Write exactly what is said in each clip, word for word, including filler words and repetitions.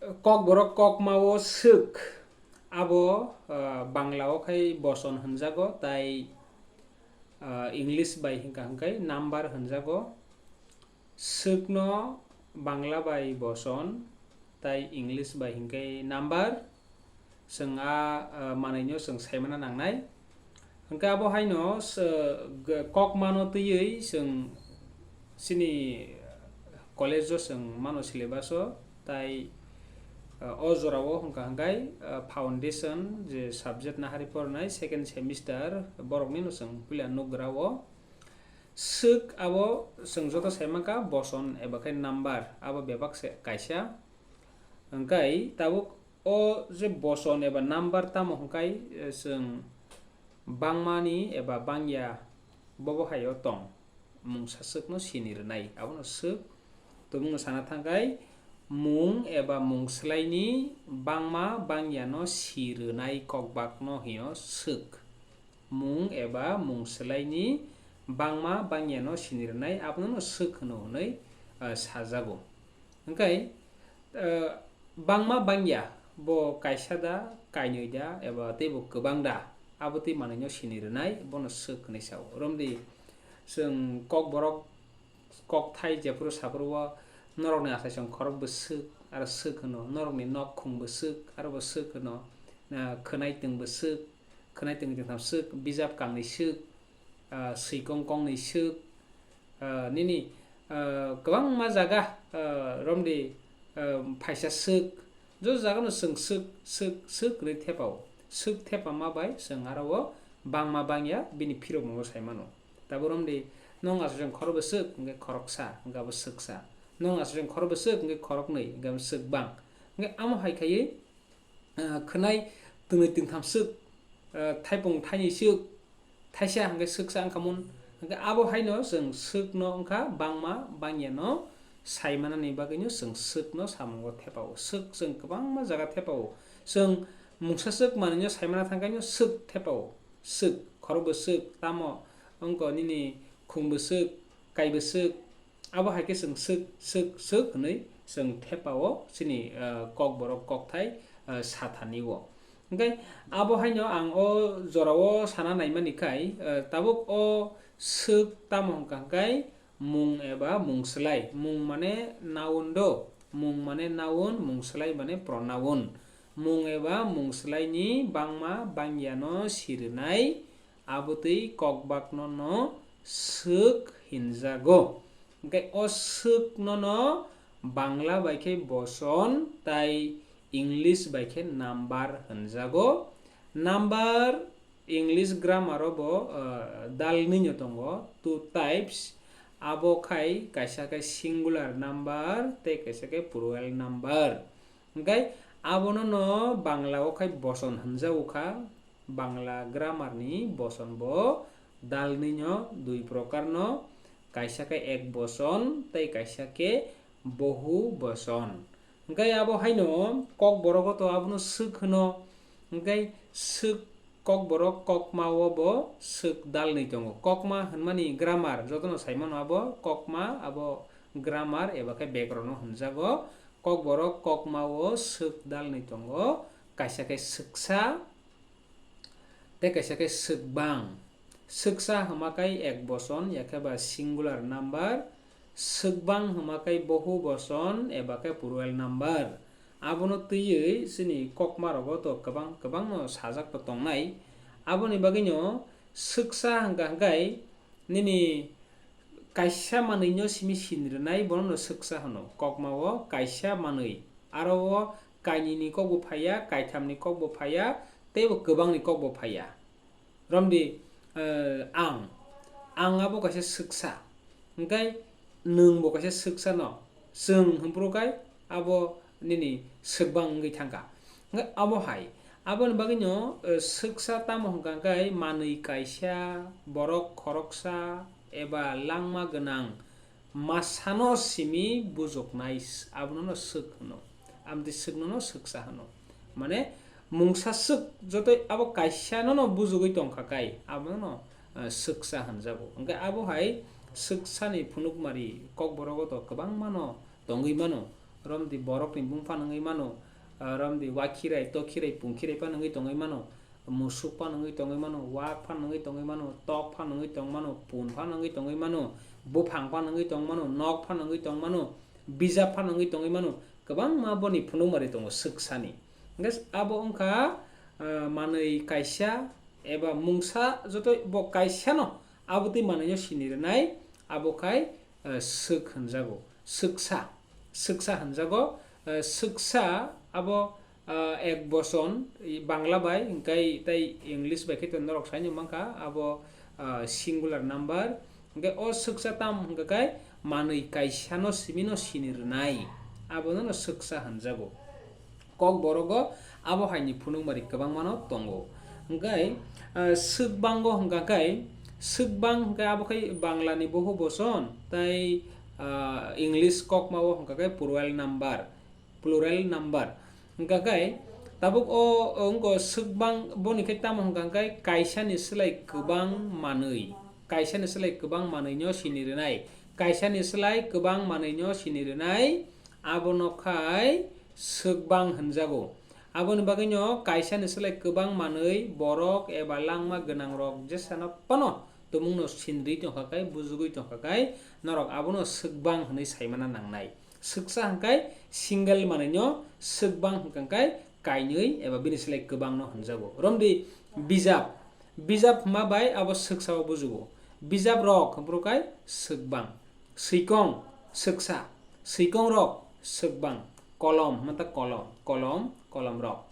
Kokborok kokmao swk, abo, ah, Bangla o khai boson hwnjago, tai, ah, English bai hwnka hwnkhe number hwnjago. Swkno Bangla bai boson, tai English bai hwnkhe number. Chwng a, ah, manwino chwng saimana nangnai. Hwnkhe abo haino se-, g-, kokmano twiwi chwng chini college o chwng mano syllabus o, tai, ah, o jorao hwnkha hwnkhe, ah, foundation je subject nahari pornai second semester boroknino chwng puila nukgra o. Swk abo chwng joto saimankha boson eba khe number, abo bebak se kaisa. Hwnkhe tabuk o je boson eba number tamo hwnkhe, eh, chwng bangmani eba bangya bobo haio tong. Mungsa swkno sini rwnai, abono swk. Tumungno sana thangkhai, mung eba mung swlaini bangma bangyano si rwnai kokbakno hino swk. Mung eba mung swlaini bangma bangyano sini rwnai, abono swk hwno hwnwi, ah, sajago. Hwnkhe, ah, bangma bangya bo kaisa da, kainwi da, eba teibo kwbang da, abo tei manwino sini rwnai, bono swk hwnwi sao. Romdi, chwng kokborok kokthai jephuru saphuru o norokni achaisong khorok bo swk, aro swk hwno, norokni nok khung bo swk, aro bo swk hwno, ah, khwnai twng bo swk, khwnai twng tongtham swk, bijap kangni swk, ah, swikong kongni swk, ah, nini, ah, kwbangma jaga, ah, romdi, ah, phaisa swk, jo jagano chwng swk, swk, swk hwnwi thepao. Swk thepama bai chwng aro o bangma bangya bini phirokmungo sai mano. Tabuk romdi, nong aswk khorok bwswk hwnkhe khoroksa, hwnkhe abo swksa. Nong aswk khorok bwswk hwnkhe khoroknwi, hwnkhe abo swkbang. Hwnkhe amo hai khaiwi, ah, khwnai twnwi tongtham swk, ah, thaipung thainwi swk, thaisa hwnkhe swksa wngkha mun. Hwnkhe abo haino chwng swkno wngkha bangma bangyano saimanani bagwino chwng swkno samungo thepao. Swk chwng kwbangma jaga thepao. Chwng mungsa swk manwino saimana thangkhaino swk thepao. Swk, khorok bwswk, tamo wngkha nini khung bwswk, kai bwswk, abo hai khe chwng swk, swk, swk hwnwi chwng thepao chini, ah, kokborok kokthai, ah, sathani o. Hwnkhe abo haino ang o jorao sana naimani khai, ah, tabuk o swk tamo hwnkha hwnkhe mung eba mung swlai. Mung mane noun do, mung mane noun, mung swlai mane pronoun. Mung eba mung swlaini bangma bangyano si rwnai, abotwi kokbakno no swk hinjago. Hwnkhe o swkno no Bangla bai khe boson tai English bai khe number hinjago. Number English grammar o bo, ah, dalnwi no tongo, two types. Abo khai kaisa khe singular number tei kaisa khe plural number. Hwnkhe abono no Bangla o khai boson hinjago kha. Bangla grammar ni boson bo dalnwi no dui prokar no, kaisa khe ek boson tei kaisa khe bohu boson. Hwnkhe abo haino kokborok o to abono swk hwno. Hwnkhe swk kokborok kokma o bo swk dalnwi tongo. Kokma hwnmani grammar jotono sai mano abo kokma, abo grammar eba khe bekrono hwnjago. Kokborok kokma o swk dalnwi tongo, kaisa khe swksa, tei kaisa khe swkbang. Swksa hwma khe ek boson, yakhe ba singular number. Swkbang hwma khe bohu boson eba khe plural number. Abono twiwi chini kokma rogo to kwbang kwbangno sajak to tongnai. Aboni bagwino swksa hwnkha hwnkhe nini kaisa manwino simi sin rwnai, bono no swksa hwno. Kokma o kaisa manwi, aro o kainwini kok bo phaiya, kaithamni kok bo phaiya, tei bo kwbangni kok bo phaiya. Romdi, eh, ang, ang abo kaisa swksa, hwnkhe nwng bo kaisa swksa no, chwng hwnphuru khai abo nini swkbang wngwi thangkha. Hwnkhe abo hai, aboni bagwino, eh, swksa tamo hwnkha hwnkhe manwi kaisa, borok khoroksa, eba langma gwnang masano simi bujoknai, s-, abono no swk hwno. Amtwi swkno no swksa hwno. Mane mungsa swk jotoi abo kaisa no no bujogwi tongkha kai, abono no, eh, swksa hwnjago. Hwnkhe abo hai swksani phunukmari kokborogo to kwbangma no tongwi mano. romdi borokni bung phano wngwi mano, ah, romdi wakhirai, tokhirai, pungkhirai phano wngwi tongwi mano, musuk phano wngwi tongwi mano, wak phano wngwi tongwi mano, tok phano wngwi tong mano, pun phano wngwi tongwi mano, buphang phano wngwi tong mano, nok phano wngwi tong mano, bijap phano wngwi tongwi mano, kwbangma boni phunukmari tongo swksani. Hwnkhe abo wngkha, ah, manwi kaisa eba mungsa joto bo kaisano abotwi manwino sini rwnai, abo khai, eh, swk hwnjago, swksa, swksa hwnjago, eh, swksa abo, eh, ek boson, i Bangla bai, hwnkhe tei English bai khe to norok saino mankha, abo, eh, singular number, hwnkhe o swksa tam hwnkha khe manwi kaisano simino sini rwnai, abono no swksa hwnjago. Kokborogo abo haini phunukmari kwbangmano tongo. Hwnkhe, ah, swkbango hwnkha khe, swkbang hwnkhe abo khai Banglani bohu boson, tei, ah, English kokmao hwnkha khe plural number, plural number. Hwnkha khe tabuk o wngkha swkbang, boni khe tamo hwnkha khe kaisani slai kwbang manwi, kaisani slai kwbang manwino sini rwnai, kaisani slai kwbang manwino sini rwnai, abono khai swkbang hwnjago. Aboni bagwino kaisani slai kwbang manwi borok eba langma gwnangrok jesano phano tumungno sinrwi tongkha khe, bujugwi tongkha khe, norok abono swkbang hwnwi saimana nangnai. Swksa hwnkhe single manwino swkbang hwnkha khe kainwi eba bini slai kwbangno hwnjago. Romdi bijap, bijap hwnma bai abo swksao bujugo. Bijaprok hwnphru khe swkbang. Swikong, swksa, swikongrok, swkbang, kolom, hwnta kolom, kolom, kolomrok.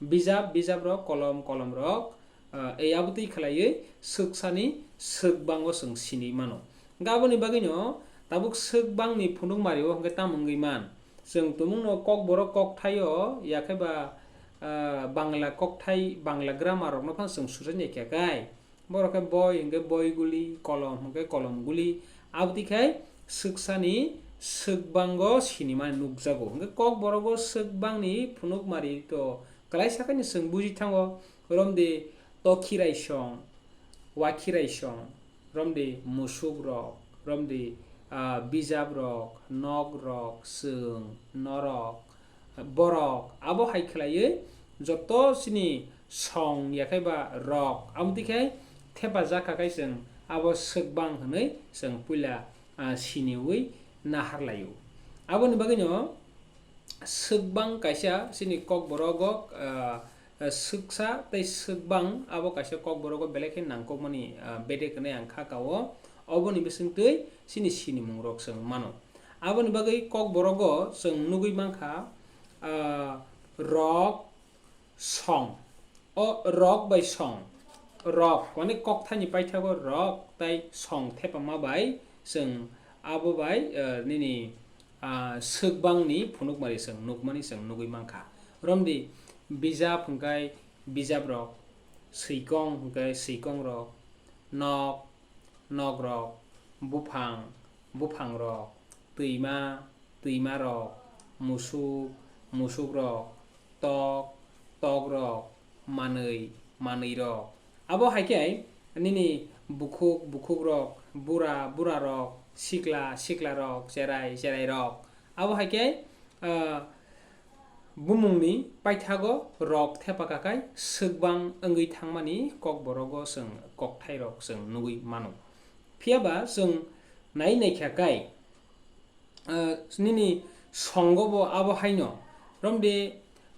Bijap, bijaprok, kolom, kolomrok, ah, ei abotwi khlaiwi swksani swkbango chwng sinwi mano. Hwnkhe aboni bagwino tabuk swkbangni phunukmario hwnkhe tamo wngwi man? Chwng tumungno kokborok kokthaio, yakhe ba, ah, Bangla kokthai, Bangla grammar rokno phano chwng suchai nai kha khe. Borok khe boi hwnkhe boiguli, kolom hwnkhe kolomguli. Abotwi khe swksani swkbango sinimani nukjago. Hwnkhe kokborogo swkbangni phunukmari to kwlaisa khe chwng buji thango. Romdi tokhirai song, wakhirai song, romdi musukrok, romdi, ah, bijaprok, nokrok, chwng, norok, borok, abo hai khlaiwi joto chini song yakhe ba rok, amo twi khe thepajak kha khe chwng abo swkbang hwnwi chwng puila, ah, siniwi nahar laio. Aboni bagwino swkbang kaisa chini kokborogo, ah, swksa tei swkbang abo kaisa kokborogo belai khe nangkukmani, ah, bedek hwnwi ang kha kao. Oboni bisingtwi chini sinimungrok chwng mano. Aboni bagwi kokborogo chwng nugwi mankha, ah, rok, song. O rok bai song. Rok, mane kokthaini paithago rok tai song thepama bai chwng abo bai, eh, nini, ah, swkbangni phunukmari chwng nukmani chwng nugwi mankha. Romdi bijap hwnkhe bijaprok, swikong hwnkhe swikongrok, nok, nokrok, buphang, buphangrok, twima, twimarok, musuk, musukrok, tok, tokrok, manwi, manwirok. Abo hai khe nini bukhuk, bukhukrok, bura, burarok, sikla, siklarok, cherai, cherairok. Abo hai khe, ah, bumungni paithago rok thepa kakai swkbang wngwi thangmani kokborogo chwng kokthairok chwng nugwi mano. Phiyaba chwng nai naikha kai, ah, nini songo bo abo haino, romde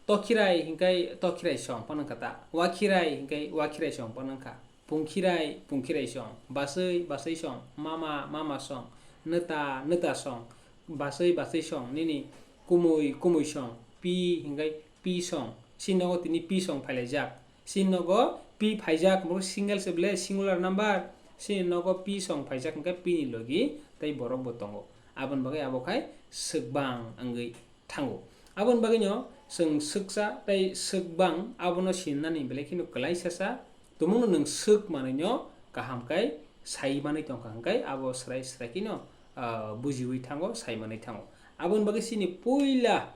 tokhirai hinkai tokhirai song phano wngkha ta, wakhirai hinkai wakhirai song phano wngkha. Pungkhirai, pungkhirai song, basui, basui song, mama, mama song, neta, neta song, basui, basui song, nini kumui, kumui song, pi, hingai pi song, si nogo tini pi song phailaijak. Si nogo pi phaijak, bo single se ble, singular number. Si nogo pi song phaijak, hingke pi ni logi tei borok bo tongo. Aboni bagwi abo khai swkbang wngwi thango. Aboni bagwino chwng swksa tei swkbang abono sinani belai kheno kwlaisa sa. Tumungno nwng swk manwino kaham khe sai manwi tongkha hwnkhe abo swrai swrai kheno, ah, bujiwi thango, sai manwi thango. Aboni bagwi chini puila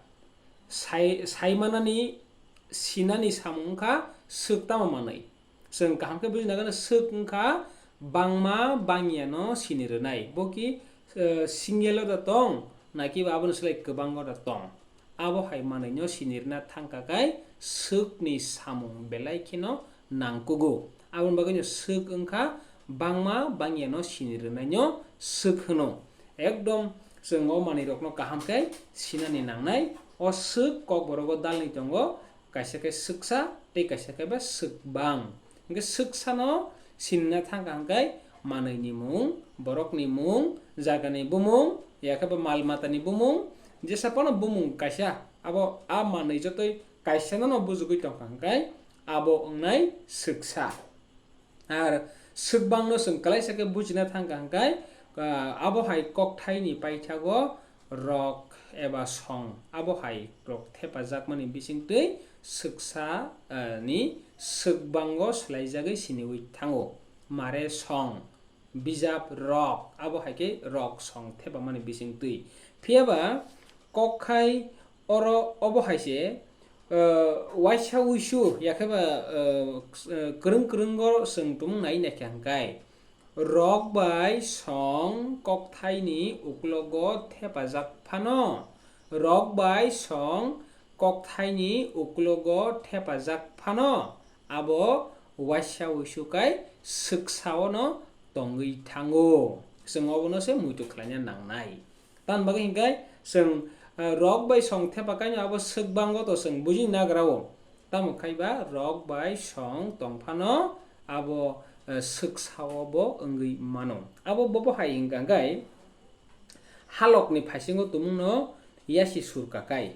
sai, sai manani sinani samung wngkha swk tamo manwi. Chwng kaham khe buji nagano swk wngkha bangma bangya no sini rwnai. Bo ki, eh, single o da tong, naki ba aboni slai kwbangma da tong. Abo hai manwino sinirwna thangkha khe swkni samung belai kheno nangkugo. Aboni bagwino swk wngkha bangma bangyano sinirwnaino swk hwno. Ekdom chwng o manwirokno kaham khe sinani nangnai. O swk kokborogo dalni tongo, kaisa khe swksa tei kaisa khe ba swkbang. Hwnkhe swksano sinina thangkha hwnkhe manwini mung, borokni mung, jagani bumung, yakhe ba mal matani bumung, jesa phano bumung kaisa, abo a manwi jotoi kaisa no bujugwi tongkha hwnkhe abo wngnai swksa. Ar swkbangno chwng kwlaisa khe bujina thangkha hwnkhe, ah, abo hai kokthaini paithago rok eba song, abo hai rok thepajakmani bisingtwi swksa, ah, ni swkbango swlaijagwi siniwi thango. Mare song, bijap rok, abo hai khe rok song thepamani bisingtwi. Phiya ba kokthai oro obo hai se, eh, waisa uisu, yakhe ba, eh, kwrwng kwrwngo chwng tumung nai naikha hwnkhe, rok bai song kokthaini uklogo thepajak phano, rok bai song kokthaini uklogo thepajak phano, abo waisa uisu kai swksaono tongwi thango. Chwng obono se muitu khlaina nangnai. Tamni bagwi hwnkhe chwng, eh, rok bai song thepa kaino abo swkbango to chwng buji nagra o. Tamo khai ba rok bai song tong phano abo, eh, swksa-o bo wngwi mano. Abo bobo hai hwnkha hwnkhe halokni phaisingo tumungno yasi sur kakai.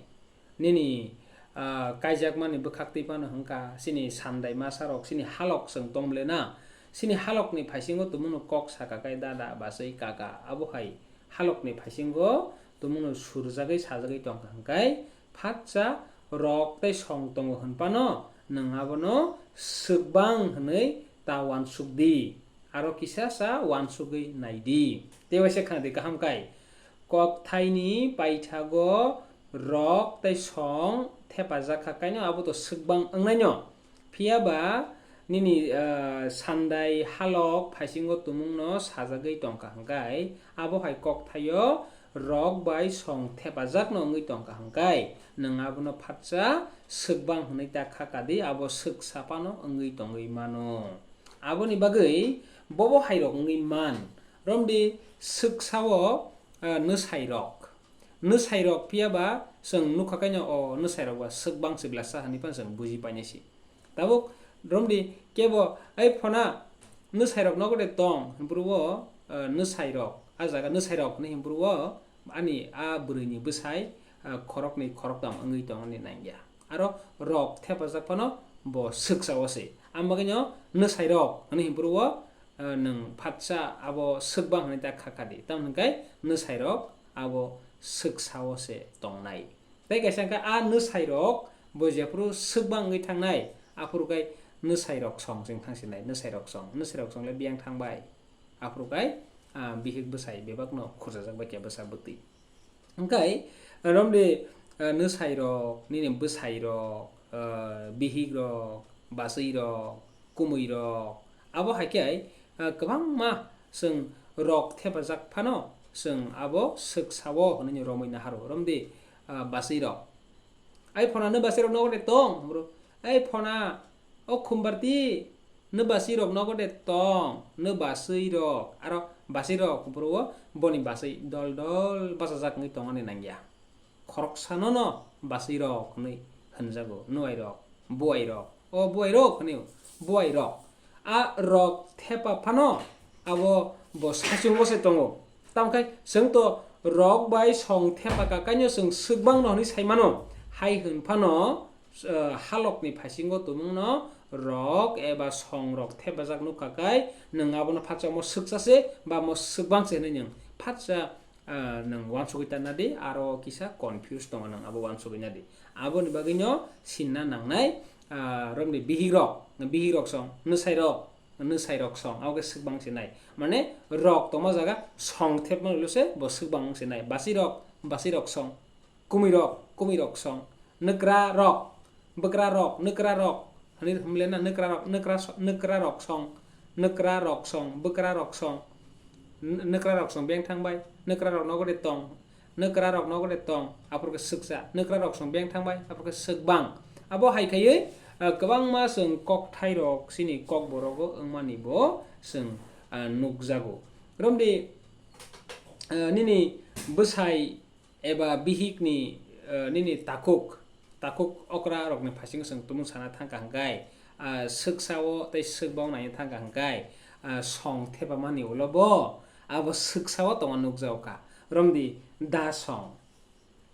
Nini, ah, kaijakmani bwkhak twi phano hwnkha, chini sandai masa rok, chini halok chwng tong ble na, chini halokni phaisingo tumungno kok sa kakai dada, bachwi, kaka, abo hai halokni phaisingo tumungno surjagwi sajagwi tongkha hwnkhe, phatsa rok tei song tongo hwn phano nwng abono swkbang hwnwi ta uansuk di, aro kisa sa uansugwi nai di. Tei waisa khna di kaham kai, kokthaini paithago rok tei song thepajak kha kaino abo to swkbang wngnaino. Phiya ba nini, ah, sandai halok phaisingo tumungno sajagwi tongkha hwnkhe, abo hai kokthaio rok bai song thepajakno wngwi tongkha hwnkhe, nwng abono phatsa swkbang hwnwi ta kha kadi, abo swksa phano wngwi tongwi mano. Aboni bagwi bobo hai rok wngwi man. Romdi swksa-o, ah, nwsai rok. Nwsai rok phiya ba chwng nukha kaino o nwsai rok ba swkbang se glasa hwnwi phano chwng buji painai se. Tabuk romdi kebo, "Ai phona, nwsai rok nogo de tong," hwnphuru o, eh, nwsai rok, a jaga nwsai rok hwnwi hwnphuru o ani a bwrwini bwsai, eh, khoroknwi khoroktham wngwi tongmani nangya. Aro rok thepajak phano bo swksa-o se. Ang bagwino nwsai rok hwnwi hwnphuru o, eh, nwng phatsa abo swkbang hwnwi ta kha kha di. Tamoni hwnkhe nwsai rok abo swksa-o se tongnai. Tei kaisa hwnkhe a nwsai rok bo jephuru swkbang wngwi thangnai, aphuru khe nwsai rok song chwng thang sinai, nwsai rok song, nwsai rok song le biyang thang bai. Aphuru khe, ah, bihik bwsai bebak no khurjajak bai khe bwsa bwtwi. Hwnkhe romdi, ah, nwsai rok, nini bwsai rok, ah, bihik rok, bachwi rok, kumui rok, abo hai khe, ah, kwbangma chwng rok thepajak phano chwng abo swksa-o hwnwi romwi naharo. Romdi, ah, bachwi rok. "Ai phona, nw bachwi rok nogo de tong?" Bro, "Ai phona, o Khumbarti, nw bachwi rok nogo de tong, nw bachwi rok." Aro bachwi rok bro o boni bachwi dol dol bachajak wngwi tongmani nangya. Khoroksano no bachwi rok hwnwi hwnjago, nuai rok, buai rok. O buai rok hwnwi, buai rok. A rok thepa phano abo bo saichungo se tongo. Tamkhe chwng to rok bai song thepa kakaino chwng swkbang no hwnwi sai mano. Hai hwn phano, eh, halokni phaisingo tumungno rok eba song rok thepajak nukha kai nwng abono phatsa omo swksa se ba omo swkbang se hwnwi nwng phatsa ah, nwng uansugwi ta nadi, aro kisa confuse tongo nwng, abo uansugwi nadi. Aboni bagwino sinna nangnai, ah, romni bihikrok, bihikrok song, nwsairok, nwsairok song, abo khe swkbang sinai. Mane rok tongma jaga song thepma ulo se bo swkbang wng sinai. Basirok, basirok song, kumirok, kumirok song, nwkrarok, bwkrarok, nwkrarok, hwnwi hwnle na nwkrarok, nwkra so-, nwkrarok song, nwkrarok song, bwkrarok song, n-, nwkrarok song beng thang bai, nwkrarok nogo de tong, Nwkrarok nogo de tong, aphuru khe swksa. Nwkrarok song beng thangbai, aphuru khe swkbang. Abo hai khaiwi, ah, kwbangma chwng kokthairok chini kokborogo wngmani bo chwng, ah, nukjago. Romdi, ah, nini bwsai eba bihikni, ah, nini takhuk, takhuk okrarokni phaisingno chwng tumung sana thangkha hwnkhe, ah, swksa-o tei swkbang naina thangkha hwnkhe, ah, song thepamani ulo bo abo swksa-o tongma nukjago kha. Romdi da song.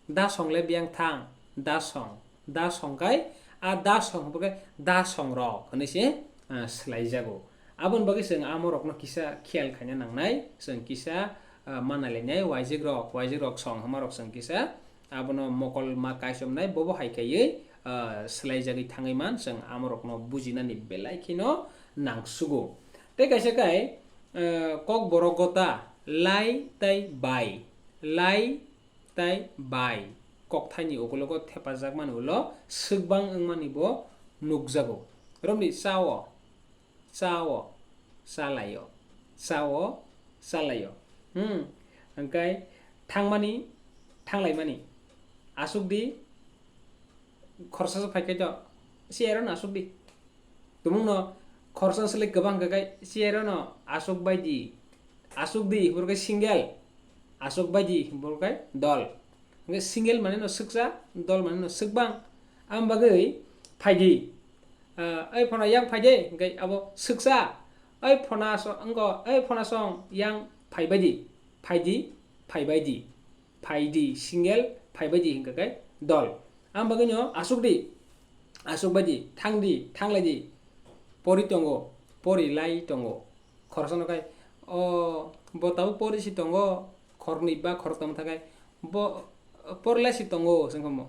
Da song le biyang thang, da song. Da song kai, a da song hwnkhe da song rok hwnwi se, ah, swlaijago. Aboni bagwi chwng amorokno kisa khiyal khaina nangnai, chwng kisa, ah, manailainai, waijwk rok, waijwk rok song hwnmarok chwng kisa abono mokol ma kaichomnai, bobo hai khaiwi, ah, swlaijagwi thangwi man, chwng amorokno bujinani belai kheno nangsugo. Tei kaisa kai, ah, kokborok gota, lai tei bai, lai tei bai kokthaini ukulogo thepajakmani ulo swkbang wngmani bo nukjago. Romni chao, chao, chalaio, chao, chalaio. Hmm, hwnkhe thangmani, thanglaimani. Aswk di, khorsa se phaikhai to, si ero no aswk di. Tumungno khorsa swlai kwbang hwnkhe kai, si ero no aswk bai di. Aswk di, hwnkhe single. Aswk bai di, hwnkhe dol. Hwnkhe single mane no swksa, dol mane no swkbang. Am bagwi phai di. Ah, ai phona yang phai de, hwnkhe abo swksa. Ai phona so, wngkho, ai phona song yang phai bai di. Phai di, phai bai di. Phai di, single, phai bai di hwnkhe kai dol. Am bagwi no aswk di, aswk bai di, thang di, thang lai di. Pori tongo, pori lai tongo. Khoroksa no kai, o, bo tabuk pori si tongo, khoroknwi ba khoroktham thakai, bo, pori lai si tongo, se wngkha mo.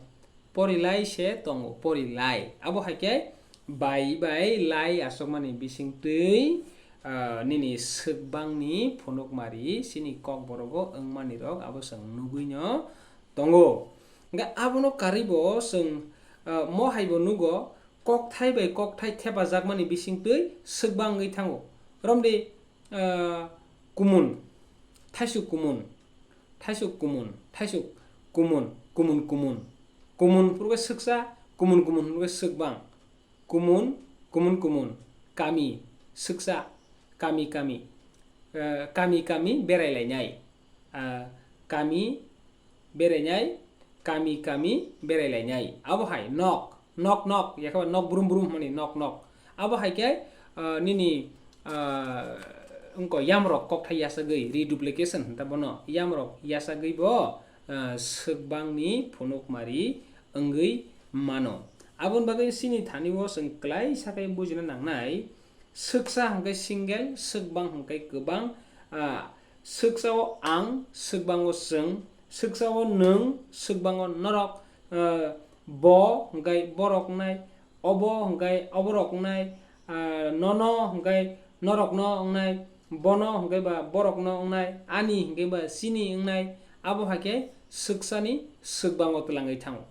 Pori lai se tongo, pori lai. Abo hai khe bai bai lai aswkmani bisingtwi, ah, nini swkbangni phunukmari chini kokborogo wngmanirok abo chwng nugwino tongo. Hwnkhe abono karwibo chwng, ah, mo haibo nugo, kokthai bai kokthai thepajakmani bisingtwi swkbang wngwi thango. Romdi, ah, kumun, thaisuk kumun, thaisuk kumun, thaisuk kumun, kumun kumun. Kumun phuru khe swksa, kumun kumun phuru khe swkbang. Kumun, kumun kumun. Kami, swksa, kami kami. Eh, kami kami berai lainai. Ah, kami berainai, kami kami berai lainai. Abo hai nok, nok nok, yakhe ba nok brum brum hwnmani nok nok. Abo hai khe, ah, nini, ah, wngkha yamrok kokthai yasagwi, reduplication hwn ta bono. Yamrok yasagwi bo, ah, swkbangni phunukmari wngwi mano. Aboni bagwi chini thani o chwng kwlai sakhai bujina nangnai, swksa hwnkhe single, swkbang hwnkhe kwbang, ah, swksa o ang, swkbang o chwng, swksa o nwng, swkbang o norok, ah, bo hwnkhe borok wngnai, obo hwnkhe oborok wngnai, ah, nono hwnkhe norokno wngnai, bono hwnkhe ba borokno wngnai, ani hwnkhe ba chini wngnai, abo hai khe swksani swkbang o twlangwi thango.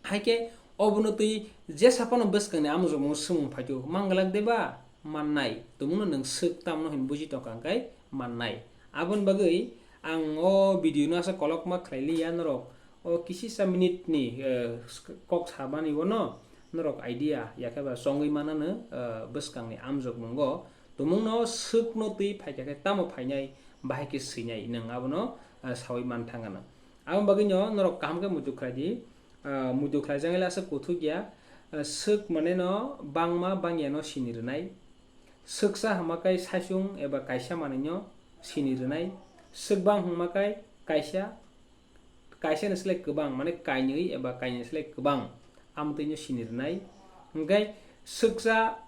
Hai khe obono twi jesa phano bwskangni amjokmung swngmung phai twi mangwlak de ba mannai, tumungno nwng swk tamno hwn buji tongkha hwnkhe mannai. Aboni bagwi ang o video no asa kolokma khlai liya norok. O kisisa minute ni, eh, kok sabani uano norok idea yakhe ba chongwi manano, eh, bwskangni amjokmungo tumungno swkno twi phaikha khe tamo phainai, bahai khe swinai nwng abono, eh, sawi manthangano. Aboni bagwino norok kaham khe muitu khlai di, ah, muitu khlai jangwi laswk kuthuk ya, ah, swk mane no bangma bangya no sini rwnai. Swksa hwnkhe saichung eba kaisa manwino sini rwnai. Swkbang hwnkhe kaisa, kaisa ni slai kwbang, mane kainwi eba kainwi ni slai kwbang, amtwino sini rwnai. Hwnkhe swksa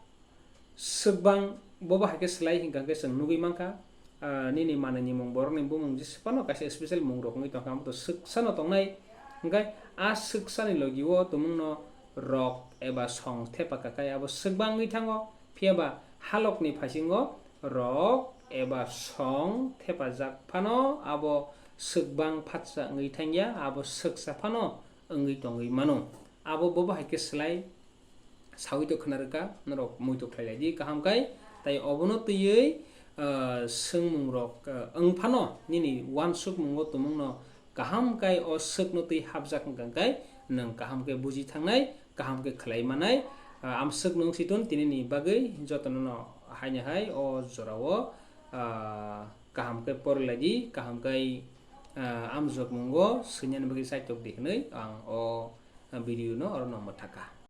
swkbang bobo hai khe slai hwnkha hwnkhe chwng nugwi mankha, ah, nini manwini mung, borokni bumung jesa phano kaisa special mung rok wngwi tongkha, amo to swksa no tongnai. Hwnkhe a swksa ni logi o tumungno rok eba song thepa kakai abo swkbang wngwi thango, phiya ba halok ni phaising o rok eba song thepajak phano abo swkbang phatsa wngwi thangya, abo swksa phano wngwi tongwi mano. Abo bobo hai khe slai sawi to khna rwkha, norok muitu khlai lai di kaham khai, tai obono twiwi, ah, swngmung rok, ah, wng phano nini uansukmungo tumungno kaham kai o swkno twi hapjak wngkha kai nwng kaham khe buji thangnai, kaham khe khlai manai. Ah, amswk nwng siton tinini bagwi jotono no haino hai o jorao, ah, kaham khe porlai di, kaham kai, ah, amjokmungo swinani bagwi saitok di hwnwi ang o, ah, video no oro no mwthaka.